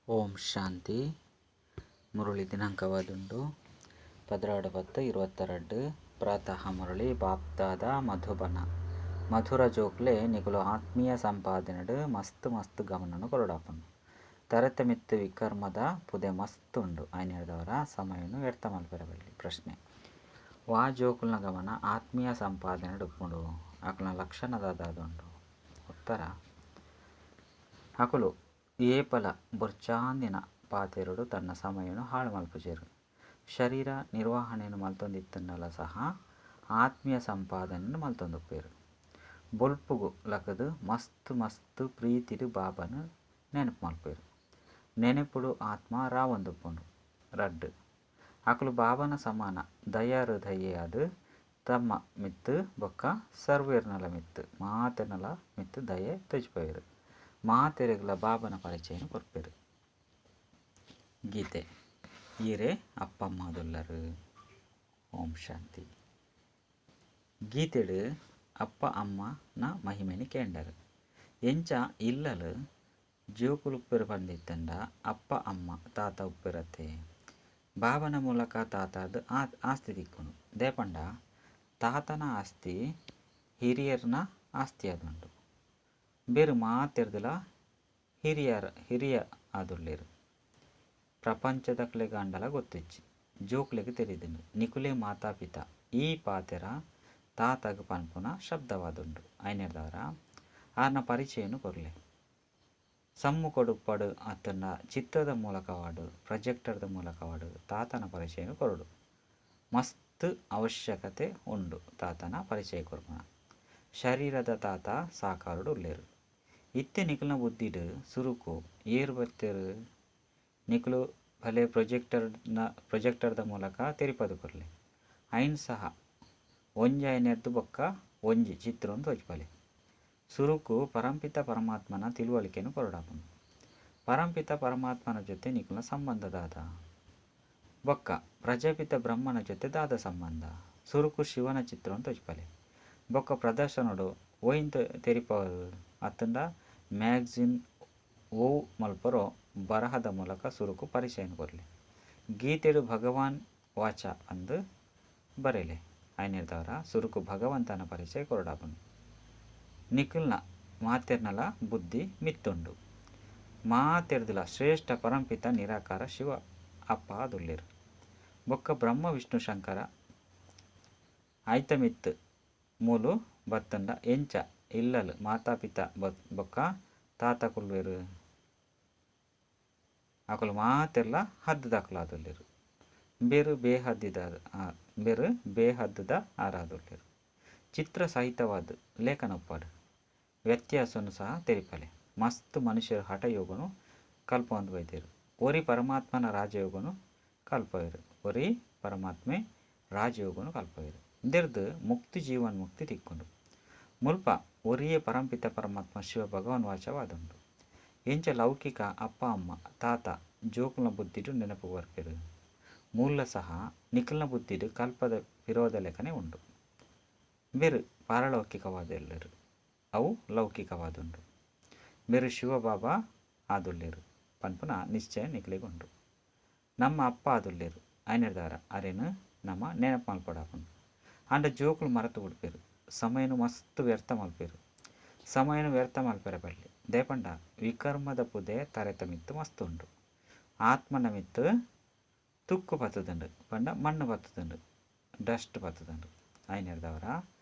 ಓಂ ಶಾಂತಿ. ಮುರಳಿ ದಿನಾಂಕವಾದುಂಡು 12/10/22. ಪ್ರಾತಃ ಮುರಳಿ ಬಾಪ್ದಾದ ಮಧುಬನ. ಮಧುರ ಜೋಕ್ಲೆ ನಿಕುಲು ಆತ್ಮೀಯ ಸಂಪಾದನೆಡ್ ಮಸ್ತ್ ಮಸ್ತ್ ಗಮನನು ಕೊರೊಡಾಪುಂಡು. ತರೆತ ಮಿತ್ತ್ ವಿಕರ್ಮದ ಪುದೆ ಮಸ್ತ್ ಉಂಡು. ಐನೆರ್ದವರ ಸಮಯನು ವ್ಯರ್ಥ ಮಲ್ಪೆರೆ ಬಲ್ಲಿ. ಪ್ರಶ್ನೆ: ವಾ ಜೋಕುಲ್ನ ಗಮನ ಆತ್ಮೀಯ ಸಂಪಾದನೆಡ್ ಉಪ್ಪುಂಡು? ಅಕಲ್ನ ಲಕ್ಷಣ ದಾದಾದುಂಡು? ಉತ್ತರ: ಅಕುಲು ಏಪಲ ಬೊರ್ಚಾಂದಿನ ಪಾತೆರೊಡು ತನ್ನ ಸಮಯನು ಹಾಳು ಮಲ್ಪುಜೆರ್. ಶರೀರ ನಿರ್ವಹಣೆನು ಮಲ್ತೊಂದಿತ್ತುಂಡಲ ಸಹ ಆತ್ಮೀಯ ಸಂಪಾದನೆನು ಮಲ್ತೊಂದುಪ್ಪೆರ್. ಬೊಲ್ಪುಗು ಲಕುದು ಮಸ್ತ್ ಮಸ್ತ್ ಪ್ರೀತಿಡ್ ಬಾಬಾನು ನೆನಪು ಮಲ್ಪುವೆರ್. ನೆನಪುಡು ಆತ್ಮ ರಾವೊಂದುಪ್ಪುಂಡು. ರಡ್ಡ್. ಅಕುಲು ಬಾಬಾನ ಸಮಾನ ದಯಾ ಹೃದಯಿ ಆದ್ ತಮ್ಮ ಮಿತ್ತ್ ಬೊಕ್ಕ ಸರ್ವೆರ್ನಲ ಮಿತ್ತ್ ಮಾತೆರ್ನಲ ಮಿತ್ತ್ ದಯೆ ತೋಜಿಪಾವೆರ್. ಮಾತೆರೆಗ್ಲ ಬಾಬಾನ ಪರಿಚಯನು ಕೊರ್ಪೆರ್. ಗೀತೆ: ಈರೇ ಅಪ್ಪಮ್ಮದುಲ್ಲರು. ಓಂ ಶಾಂತಿ. ಗೀತೆಡ್ ಅಪ್ಪ ಅಮ್ಮನ ಮಹಿಮೆನ್ ಕೇಂಡರ್. ಎಂಚ ಇಲ್ಲಲ್ ಜೋಕುಲು ಉಪ್ಪೆರ್ ಪಂದಿತ್ತಂಡ ಅಪ್ಪ ಅಮ್ಮ ತಾತ ಉಪ್ಪೆರತ್ತೆ. ಬಾಬನ ಮೂಲಕ ತಾತಾರ್ದ್ ಆಸ್ತಿ ತಿಕ್ಕುಂಡು. ದೇಪಂಡ ತಾತನ ಆಸ್ತಿ ಹಿರಿಯರ್ನ ಆಸ್ತಿ ಆದುಂಡು. ಬೇರು ಮಾತೆರ್ದಲ ಹಿರಿಯರ್ ಹಿರಿಯ ಆದುಲ್ಲೆರ್. ಪ್ರಪಂಚದಕ್ಲೆಗ್ ಆಂಡಲ ಗೊತ್ತಿಜ್ಜಿ. ಜೋಕ್ಲೆಗ್ ತೆರಿದುಂಡು. ನಿಕುಲೇ ಮಾತಾ ಪಿತ. ಈ ಪಾತೆರ ತಾತಗ್ ಪನ್ಪುನ ಶಬ್ದವಾದುಂಡು. ಐನೆರ್ದವರ ಆರ್ನ ಪರಿಚಯನು ಕೊರ್ಲೆ. ಸಮ್ಮುಖೊಡುಪ್ಪಡ್ ಅತ್ತಂಡ ಚಿತ್ರದ ಮೂಲಕವಾಡು ಪ್ರೊಜೆಕ್ಟರ್ದ ಮೂಲಕವಾಡು ತಾತನ ಪರಿಚಯನು ಕೊರೊಡು. ಮಸ್ತ್ ಅವಶ್ಯಕತೆ ಉಂಡು ತಾತನ ಪರಿಚಯ ಕೊರ್ಪುನ. ಶರೀರದ ತಾತ ಸಾಕಾರಡ್ ಉಲ್ಲೆರ್. ಇತ್ತೆ ನಿಕಲ್ನ ಬುದ್ಧಿಡ್ ಸುರುಕು ಏರ್ ಬತ್ತೆರ್? ನಿಕುಲು ಭಲೆ ಪ್ರೊಜೆಕ್ಟರ್ದ ಮೂಲಕ ತೆರಿಪಾದ್ ಕೊರ್ಲೆ. ಐನ್ ಸಹ ಒಂಜಾಯಿನೆರ್ದ್ ಬೊಕ್ಕ ಒಂಜಿ ಚಿತ್ರನ್ ತೋಜಿಪಾಲೆ. ಸುರುಕು ಪರಂಪಿತ ಪರಮಾತ್ಮನ ತಿಳುವಳಿಕೆನ್ ಕೊರೊಡಾಪುಂಡು. ಪರಂಪಿತ ಪರಮಾತ್ಮನ ಜೊತೆ ನಿಕಲ್ನ ಸಂಬಂಧ ದಾದ? ಬೊಕ್ಕ ಪ್ರಜಾಪಿತ ಬ್ರಹ್ಮನ ಜೊತೆ ದಾದ ಸಂಬಂಧ? ಸುರುಕು ಶಿವನ ಚಿತ್ರನ್ ತೋಜಿಪಾಲೆ. ಬೊಕ್ಕ ಪ್ರದರ್ಶನಡು ಒಯಿನ್ ತೆರಿಪಾವರು ಅತ್ತಂಡ ಮ್ಯಾಗಝಿನ್ ಒವು ಮಲ್ಪರೋ ಬರಹದ ಮೂಲಕ ಸುರುಕು ಪರಿಚಯನ್ ಕೊರ್ಲೆ. ಗೀತೆಡ್ ಭಗವಾನ್ ವಾಚ ಪಂದ್ ಬರೆಲೆ. ಐನೆರ್ದವರ ಸುರುಕು ಭಗವಂತನ ಪರಿಚಯ ಕೊರೊಡಾಪುಂಡು. ನಿಕಲ್ನ ಮಾತೆರ್ನಲ ಬುದ್ಧಿ ಮಿತ್ತುಂಡು. ಮಾತೆರ್ದಲ ಶ್ರೇಷ್ಠ ಪರಂಪಿತ ನಿರಾಕಾರ ಶಿವ ಅಪ್ಪ ಆದುಲ್ಲೆರ್. ಬೊಕ್ಕ ಬ್ರಹ್ಮ ವಿಷ್ಣು ಶಂಕರ ಐತ ಮಿತ್ತ್ ಮೂಲು ಬತ್ತಂಡ ಎಂಚ ಇಲ್ಲಲ್ ಮಾತಾಪಿತ ಬೊಕ್ಕ ತಾತ ಕುಲ್ವೆರ್. ಅಕುಲು ಮಾತೆರ್ಲ ಹದ್ದುದಕುಲಾದುಲ್ಲೆರ್. ಬೇರು ಬೇಹದ್ದಿದ ಬೇರು ಬೇಹದ್ದುದ ಆರಾದುಲ್ಲೆರ್. ಚಿತ್ರ ಸಹಿತವಾದ ಲೇಖನ ಉಪ್ಪಾಡು. ವ್ಯತ್ಯಾಸನು ಸಹ ತೆರಿಪಾಲೆ. ಮಸ್ತ್ ಮನುಷ್ಯರು ಹಠಯೋಗನು ಕಲ್ಪೊಂದು ಬೈದೆರ್. ಒರಿ ಪರಮಾತ್ಮನ ರಾಜಯೋಗನು ಕಲ್ಪವೆರ್. ಒರಿ ಪರಮಾತ್ಮೆ ರಾಜಯೋಗನು ಕಲ್ಪವೆರ್. ಇಂದೆರ್ದ್ ಮುಕ್ತಿ ಜೀವನ್ ಮುಕ್ತಿ ತಿಕ್ಕುಂಡು. ಮುಲ್ಪ ಒರಿಯೇ ಪರಂಪಿತ ಪರಮಾತ್ಮ ಶಿವ ಭಗವಾನ್ ವಾಚವಾದುಂಡು. ಎಂಚ ಲೌಕಿಕ ಅಪ್ಪ ಅಮ್ಮ ತಾತ ಜೋಕುಲ್ನ ಬುದ್ಧಿಡ್ ನೆನಪು ಬರ್ಪೆರ್. ಮೂಲ ಸಹ ನಿಕಲ್ನ ಬುದ್ಧಿಡ್ ಕಲ್ಪದ ವಿರೋಧ ಲೇಖನೆ ಉಂಡು. ಬೇರು ಪಾರಲೌಕಿಕವಾದೆಲ್ಲರು. ಅವು ಲೌಕಿಕವಾದುಂಡು. ಬೇರು ಶಿವಬಾಬಾ ಆದುಲ್ಲೆರ್ ಪನ್ಪುನ ನಿಶ್ಚಯ ನಿಕಲೆಗುಂಡು. ನಮ್ಮ ಅಪ್ಪ ಆದುಲ್ಲೆರ್ ಐನೆರ್ದವರ ಅರೆನ್ ನಮ್ಮ ನೆನಪು ಮಲ್ಪೊಡಾಪುಂಡು. ಆಂಡ ಜೋಕುಲು ಮರತು ಬಿಡ್ಪೆರ್. ಸಮಯನು ಮಸ್ತ್ ವ್ಯರ್ಥ ಮಲ್ಪೆರ್. ಸಮಯನು ವ್ಯರ್ಥ ಮಲ್ಪೆರೆ ಬಲ್ಲಿ. ದೇಪಂಡ ವಿಕರ್ಮದ ಪುದೆ ತರೆತ ಮಿತ್ತ್ ಮಸ್ತ್ ಉಂಡು. ಆತ್ಮನ ಮಿತ್ತ್ ತುಕ್ಕು ಪತ್ತುದುಂಡು ಪಂಡ ಮಣ್ಣು ಪತ್ತುದುಂಡು ಡಸ್ಟ್ ಪತ್ತುದುಂಡು. ಐನೆರ್ದವರ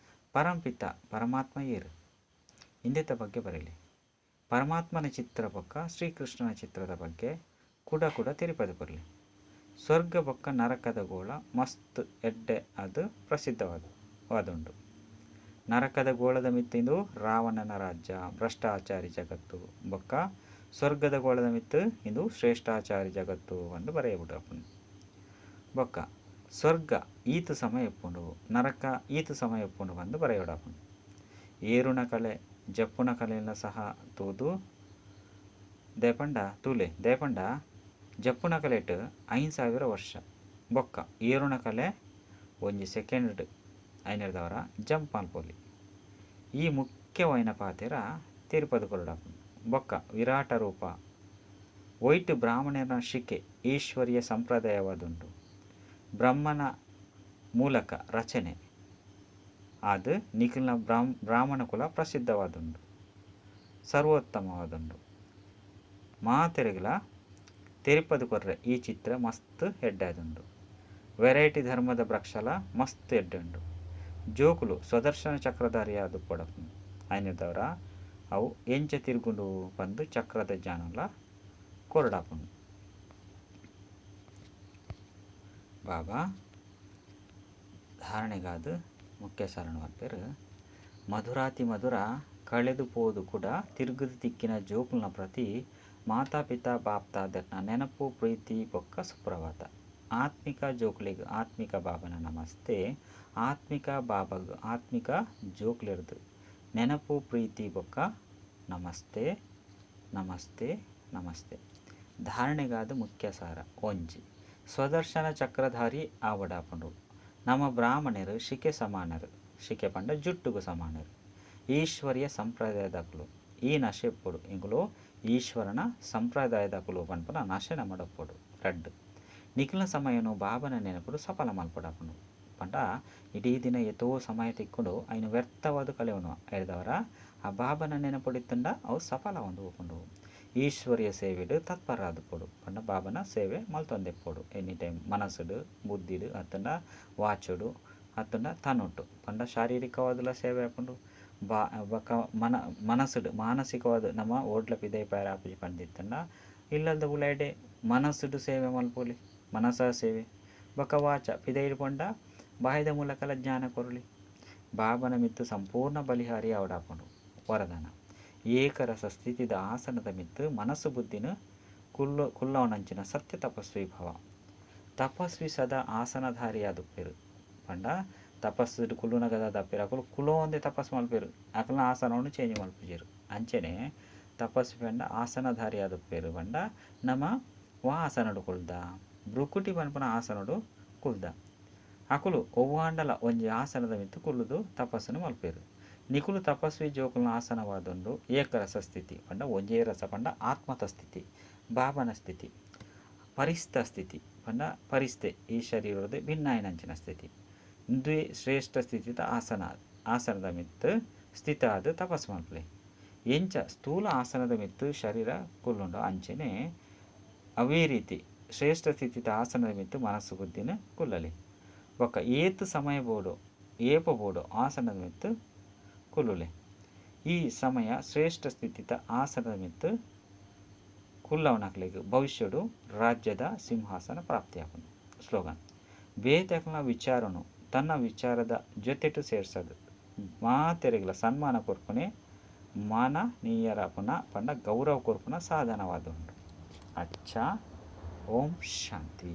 ಪರಂಪಿತ ಪರಮಾತ್ಮ ಏರು ಇಂದೆತ ಬಗ್ಗೆ ಬರೆಲೆ. ಪರಮಾತ್ಮನ ಚಿತ್ರ ಬೊಕ್ಕ ಶ್ರೀಕೃಷ್ಣನ ಚಿತ್ರದ ಬಗ್ಗೆ ಕುಡ ಕುಡ ತೆರಿಪಾದ್ ಕೊರ್ಲೆ. ಸ್ವರ್ಗ ಬೊಕ್ಕ ನರಕದ ಗೋಳ ಮಸ್ತ್ ಎಡ್ಡೆ ಅದು ಪ್ರಸಿದ್ಧವಾದುಂಡು. ನರಕದ ಗೋಳದ ಮಿತ್ತ್ ಇಂದು ರಾವಣನ ರಾಜ್ಯ ಭ್ರಷ್ಟಾಚಾರಿ ಜಗತ್ತು ಬೊಕ್ಕ ಸ್ವರ್ಗದ ಗೋಳದ ಮಿತ್ತ್ ಇಂದು ಶ್ರೇಷ್ಠಾಚಾರಿ ಜಗತ್ತು ಎಂದು ಬರೆಯಬಿಡಾಪುಂಡು. ಬೊಕ್ಕ ಸ್ವರ್ಗ ಈತ್ ಸಮಯ ಉಪ್ಪುಂಡು ನರಕ ಈತ್ ಸಮಯ ಉಪ್ಪುಂಡು ಪಂದ್ ಬರೆಯೊಡಾಪುಂಡು. ಏರುನ ಕಲೆ ಜಪ್ಪುನ ಕಲೆಲ್ಲ ಸಹ ತೂದು ದೇಪಂಡ ತೂಲೆ ದೇಪಂಡ ಜಪ್ಪುನ ಕಲೆಟ್ 5000 ವರ್ಷ ಬೊಕ್ಕ ಏರುನ ಕಲೆ ಒಂಜಿ ಸೆಕೆಂಡ್ ಐನೆರ್ದವರ ಜಂಪ್ ಮಲ್ಪೊಲಿ. ಈ ಮುಖ್ಯವಾಯಿನ ಪಾತೆರ ತೆರಿಪಾದ್ ಕೊರೊಡಾಪುಂಡು. ಬೊಕ್ಕ ವಿರಾಟ ರೂಪ ಒಯ್ಟ್ ಬ್ರಾಹ್ಮಣನ ಶಿಕೆ ಈಶ್ವರೀಯ ಸಂಪ್ರದಾಯವಾದುಂಡು. ಬ್ರಹ್ಮನ ಮೂಲಕ ರಚನೆ ಆದ್ ನಿಖಿಲ್ನ ಬ್ರಾಹ್ಮಣ ಕುಲ ಪ್ರಸಿದ್ಧವಾದುಂಡು, ಸರ್ವೋತ್ತಮವಾದುಂಡು. ಮಾತೆರೆಗ್ಲ ತೆರಿಪದು ಕೊರ್ರೆ ಈ ಚಿತ್ರ ಮಸ್ತ್ ಎಡ್ಡೆ ಆದುಂಡು. ವೆರೈಟಿ ಧರ್ಮದ ವೃಕ್ಷಲ ಮಸ್ತ್ ಎಡ್ಡೆ ಉಂಡು. ಜೋಕುಲು ಸ್ವದರ್ಶನ ಚಕ್ರಧಾರಿಯಾದ್ ಪೊಡಪುಂಡು ಐನೆದವರ ಅವು ಎಂಚ ತಿರುಗುಂಡು ಪಂದು ಚಕ್ರದ ಜ್ಞಾನಲ ಕೊರಡಾಪುಂಡು. ಬಾಬಾ ಧಾರಣೆಗಾದ ಮುಖ್ಯ ಶರಣ ಪನ್ಪೆರ್. ಮಧುರಾತಿ ಮಧುರ ಕಳೆದು ಪೋದು ಕೂಡ ತಿರುಗುದು ತಿಕ್ಕಿನ ಜೋಕುಲ್ನ ಪ್ರತಿ ಮಾತಾ ಪಿತಾ ಬಾಪ್ತಾದರ್ನ ನೆನಪು ಪ್ರೀತಿ ಬೊಕ್ಕ ಸುಪ್ರಭಾತ. ಆತ್ಮಿಕ ಜೋಕುಲೆಗ್ ಆತ್ಮಿಕ ಬಾಬನ ನಮಸ್ತೆ. ಆತ್ಮಿಕ ಬಾಬಗ್ ಆತ್ಮಿಕ ಜೋಕುಲೆರ್ದು ನೆನಪು ಪ್ರೀತಿ ಬೊಕ್ಕ ನಮಸ್ತೆ ನಮಸ್ತೆ ನಮಸ್ತೆ. ಧಾರಣೆಗಾದ ಮುಖ್ಯ ಸಾರ ಒಂಜಿ ಸ್ವದರ್ಶನ ಚಕ್ರಧಾರಿ ಆವಡಾಪುಂಡು. ನಮ್ಮ ಬ್ರಾಹ್ಮಣರು ಶಿಕೆ ಸಮಾನರು, ಶಿಕೆ ಪಂಡ ಜುಟ್ಟುಗು ಸಮಾನರು, ಈಶ್ವರಿಯ ಸಂಪ್ರದಾಯದಕುಲು. ಈ ನಶೆಪ್ಪುಡು ಇಂಗುಲು ಈಶ್ವರನ ಸಂಪ್ರದಾಯದಕುಲು ಪನ್ಪುನ ನಶೆ ನಮಡಪ್ಪುಡು. ರಡ್ಡ್ ನಿಖಿಲ ಸಮಯನು ಬಾಬನ ನೆನಪುಡು ಸಫಲ ಮಲ್ಪಡಾಪುಂಡು. ಪಂಡ ಇಡೀ ದಿನ ಏತೋ ಸಮಯ ತಿಕ್ಕೊಂಡು ಐನು ವ್ಯರ್ಥವಾದ ಕಳೆವನು ಎಡ್ದವರ ಆ ಬಾಬನ ನೆನಪುಡಿತ್ತಂಡ ಅವು ಸಫಲ ಒಂದು ಹೋಪುಂಡು. ಈಶ್ವರಿಯ ಸೇವೆಡು ತತ್ಪರಾದಪೊಡು ಪಂಡ ಬಾಬನ ಸೇವೆ ಮಲ್ತೊಂದೆಪ್ಪೊಡು. ಎನಿ ಟೈಮ್ ಮನಸ್ಸುಡು ಬುದ್ಧಿಡು ಅತ್ತಂಡ ವಾಚುಡು ಅತ್ತಂಡ ತನುಟು ಪಂಡ ಶಾರೀರಿಕವಾದಲ ಸೇವೆ ಆಪುಂಡು. ಬೊಕ್ಕ ಮನಸ್ಸುಡು ಮಾನಸಿಕವಾದ ನಮ್ಮ ಓಡ್ಲ ಪಿದೈ ಪಾರ ಆಪುಜಿ ಪಂದಿತ್ತಂಡ ಇಲ್ಲಲ್ದ ಉಲೈಡೆ ಮನಸ್ಸುಡು ಸೇವೆ ಮಲ್ಪೊಲಿ, ಮನಸ ಸೇವೆ. ಬೊಕ್ಕ ವಾಚ ಪಿದೈಡ್ ಪಂಡ ಬಾಯಿದ ಮೂಲಕಲ ಜ್ಞಾನ ಕೊರಲಿ. ಬಾಬನ ಮಿತ್ತು ಸಂಪೂರ್ಣ ಬಲಿಹಾರಿ ಆವಡಾಪುಂಡು. ವರದಾನ ಏಕರಸ ಸ್ಥಿತಿದ ಆಸನದ ಮಿತ್ತು ಮನಸ್ಸು ಬುದ್ಧಿನ ಕುಲ್ಲವನಂಚಿನ ಸತ್ಯ ತಪಸ್ವಿ ಭವ. ತಪಸ್ವಿ ಸದಾ ಆಸನಧಾರಿಯಾದುಪ್ಪೆರು. ಪಂಡ ತಪಸ್ಸು ಕುಲ್ಲುನಗದ ದಪ್ಪೆರು ಅಕುಲು ಕುಲೋ ಒಂದೇ ತಪಸ್ಸು ಮಲ್ಪೆರು, ಅಕಲ್ನ ಆಸನವನ್ನು ಚೇಂಜ್ ಮಲ್ಪುಜೆರು. ಅಂಚನೆ ತಪಸ್ವಿ ಪಂಡ ಆಸನಧಾರಿಯಾದುಪ್ಪೆರು. ಪಂಡ ನಮ ವಾ ಆಸನಡು ಕುಲ್ದ ಬ್ರುಕುಟಿ ಪನ್ಪುನ ಆಸನಡು ಕುಲ್ದ ಅಕುಲು ಒವ್ವಾಂಡಲ ಒಂಜಿ ಆಸನದ ಮಿತ್ತು ಕುಲ್ಲುದು ತಪಸ್ಸನ್ನು ಮಲ್ಪೆರು. ನಿಕುಲು ತಪಸ್ವಿ ಜೋಕುಲ್ನ ಆಸನವಾದುಂಡು ಏಕರಸ ಸ್ಥಿತಿ ಪಂಡ ಒಂಜೇ ರಸ ಪಂಡ ಆತ್ಮತ ಸ್ಥಿತಿ, ಬಾಬನ ಸ್ಥಿತಿ, ಪರಿಸ್ಥ ಸ್ಥಿತಿ ಪಂಡ ಪರಿಸ್ಥೆ ಈ ಶರೀರದ ಭಿನ್ನಾಯನಂಚಿನ ಸ್ಥಿತಿ. ಇಂದುವೆ ಶ್ರೇಷ್ಠ ಸ್ಥಿತಿದ ಆಸನದ ಮಿತ್ತು ಸ್ಥಿತ ಆದ ತಪಸ್ಸು ಮಲ್ಪಲೆ. ಎಂಚ ಸ್ಥೂಲ ಆಸನದ ಮಿತ್ತು ಶರೀರ ಕುಲ್ಲುಂಡು ಅಂಚನೆ ಅವೇ ರೀತಿ ಶ್ರೇಷ್ಠ ಸ್ಥಿತಿದ ಆಸನದ ಮಿತ್ತು ಮನಸ್ಸು ಬುದ್ಧಿನ ಕುಲ್ಲಲಿ. ಬೊಕ್ಕ ಏತು ಸಮಯ ಬೋಡು ಏಪ ಬೋಡು ಆಸನದ ಮಿತ್ತು ಕುಲ್ಲುಲೆ. ಈ ಸಮಯ ಶ್ರೇಷ್ಠ ಸ್ಥಿತಿತ ಆಸನದ ಮಿತ್ತು ಕುಲ್ಲವನಕ್ಲೆಗ್ ಭವಿಷ್ಯಡು ರಾಜ್ಯದ ಸಿಂಹಾಸನ ಪ್ರಾಪ್ತಿಯಾಪುಂಡು. ಸ್ಲೋಗನ್ ಬೇತೆಕ್ಲ ವಿಚಾರನು ತನ್ನ ವಿಚಾರದ ಜೊತೆಟು ಸೇರ್ಸದು ಮಾತೆರೆಗ್ಲ ಸನ್ಮಾನ ಕೊರ್ಪುನೆ ಮಾನನೀಯರಪುನ ಪಂಡ ಗೌರವ ಕೊರ್ಪುನ ಸಾಧನವಾದುಂಡು. ಅಚ್ಚ, ಓಂ ಶಾಂತಿ.